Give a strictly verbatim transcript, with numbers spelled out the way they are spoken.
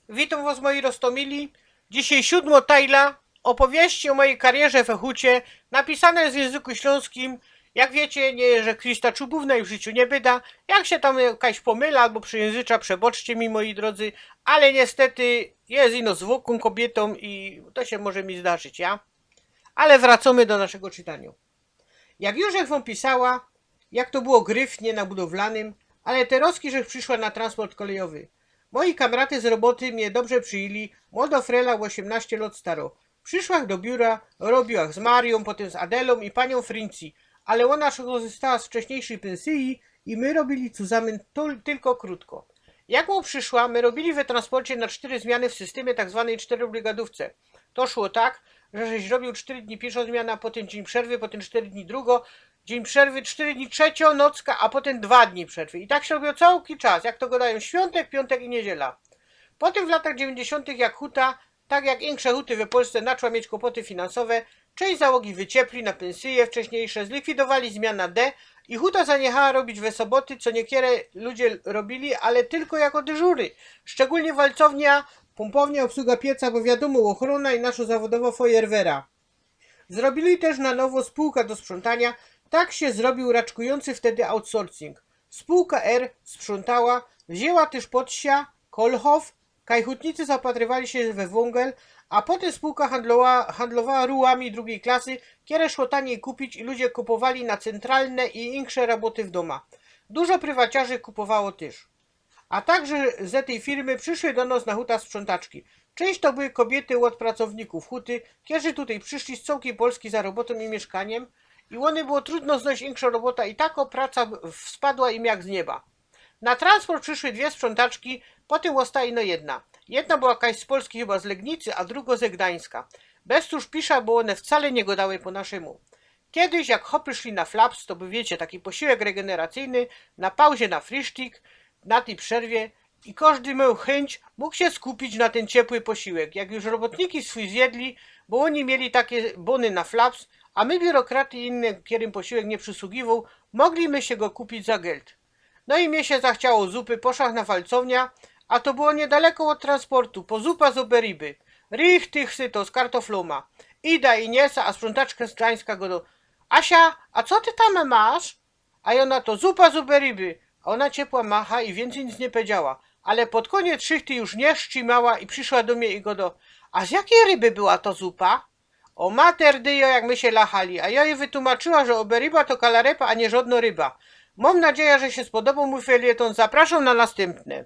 Witōm wos, moji roztōmili. Dzisiej siōdmo tajla opowieści o mojej karierze we hucie, napisane w jynzyku ślōnskim. Jak wiycie, niy jeża Krista Czubōwna i w życiu niy byda. Jak sie tam jakaś pomyla abo przejynzycza, przeboczcie mi, moji drodzy, ale niystety jeża ino zwykłōm kobiytōm i to sie może mi zdarzyć, ja? Ale wracōmy do naszego czytaniŏ. Jak już żech wōm pisała, jak to było gryfnie na budowlanym, ale terŏzki żech prziszła na transport kolejowy. Moji kamraty z roboty mie dobrze przijyli, młodŏ frela, ôziymnŏście lŏt starŏ. Prziszłach do biura, robiłach z Mariōm, potym z Adelōm i paniōm Frincji, ale ôna skorzystała z wcześniyjszyj pynsyji i my robiyli cuzamyn tol-, tylko krōtko. Jak ôna prziszła, my robiyli we transporcie na sztyry zmiany w systymy tak zwanyj sztyrobrygadōwce. To szło tak, że żeś robiōł sztyry dni piyrszŏ zmiana, potym dziyń przerwy, potym sztyry dni drugŏ, dziyń przerwy, sztyry dni trzeciŏ nocka, a potym dwa dni przerwy. I tak sie robiło cołki czas, jak to gŏdajōm, świōntek, piōntek i niydziela. Potym w latach dziewiyńćdziesiōntych, jak huta, tak jak insze huty we Polsce, zaczła mieć kłopoty finansowe, czynść załogi wyciepli na pynsyje wcześniyjsze, zlikwidowali zmiana D i huta zaniechała robić we soboty, co niykere ludzie robiyli, ale tylko jako dyżury. Szczególnie walcownia, pōmpownia, ôbsługa pieca, bo wiadōmo, ôchrōna i naszŏ zawodowŏ fojerwera. Zrobiyli tyż na nowŏ spōłka do sprziōntaniŏ, tak sie zrobiōł raczkujōncy wtedy outsourcing. Spōłka R sprziōntała, wziyna tyż pod sia Kolhof, kaj hutnicy zapatrywali sie we wōngel, a potym spōłka handlowa-, handlowała rułami drugij klasy, kere szło taniyj kupić i ludzie kupowali na cyntralne i insze roboty w dōma. Dużo prywaciŏrzy kupowało tyż. A także ze tyj firmy prziszły do nŏs na huta sprziōntaczki. Czynść to były kobiyty ôd pracownikōw huty, kerzi tutej prziszli z cołkij Polski za robotōm i miyszkaniym i ône było trudno znojś inkszŏ robota i takŏ praca w-, spadła im jak z nieba. Na transport prziszły dwie sprziōntaczki, potym ôsta ino jedna. Jedna była jakaś z Polski, chyba z Legnicy, a drugŏ ze Gduńska. Bez tuż pisza, bo ône wcale niy gŏdały po naszymu. Kejś, jak chopy szli na flaps, to bōł, wiycie, taki posiłek regeneracyjny, na pauzie na frisztik, na tyj przerwie i kożdy mioł chyńć, mōg sie skupić na tyn ciepły posiłek. Jak już robotniki swōj zjedli, bo ôni mieli take bōny na flaps, a my, biurokraty, innym, kerym posiłek niy przysługiwoł, mogli my sie go kupić za geld. No i mie sie zachciało zupy, poszłach na walcowniŏ, a to było niydaleko ôd transportu, po zupa z ôberyby. Richtig syto, z kartoflōma. Ida i niesa, a sprziōntaczka z Gduńska godŏ: „Asia, a co ty tam masz?” A jŏ na to: „Zupa z ôberyby”. A ôna ciepła macha i wiyncyj nic niy pedziała. Ale pod kōniec szychty już niy strzimała i prziszła do mie i godŏ: „A z jakij ryby była to zupa?” Ô mater dyjo, jak my sie lachali, a jŏ jij wytumaczyła, że ôberyba to kalarepa, a niy żŏdnŏ ryba. Mōm nadzieja, że sie spodoboł mōj felietōn. Zapraszōm na nastympne.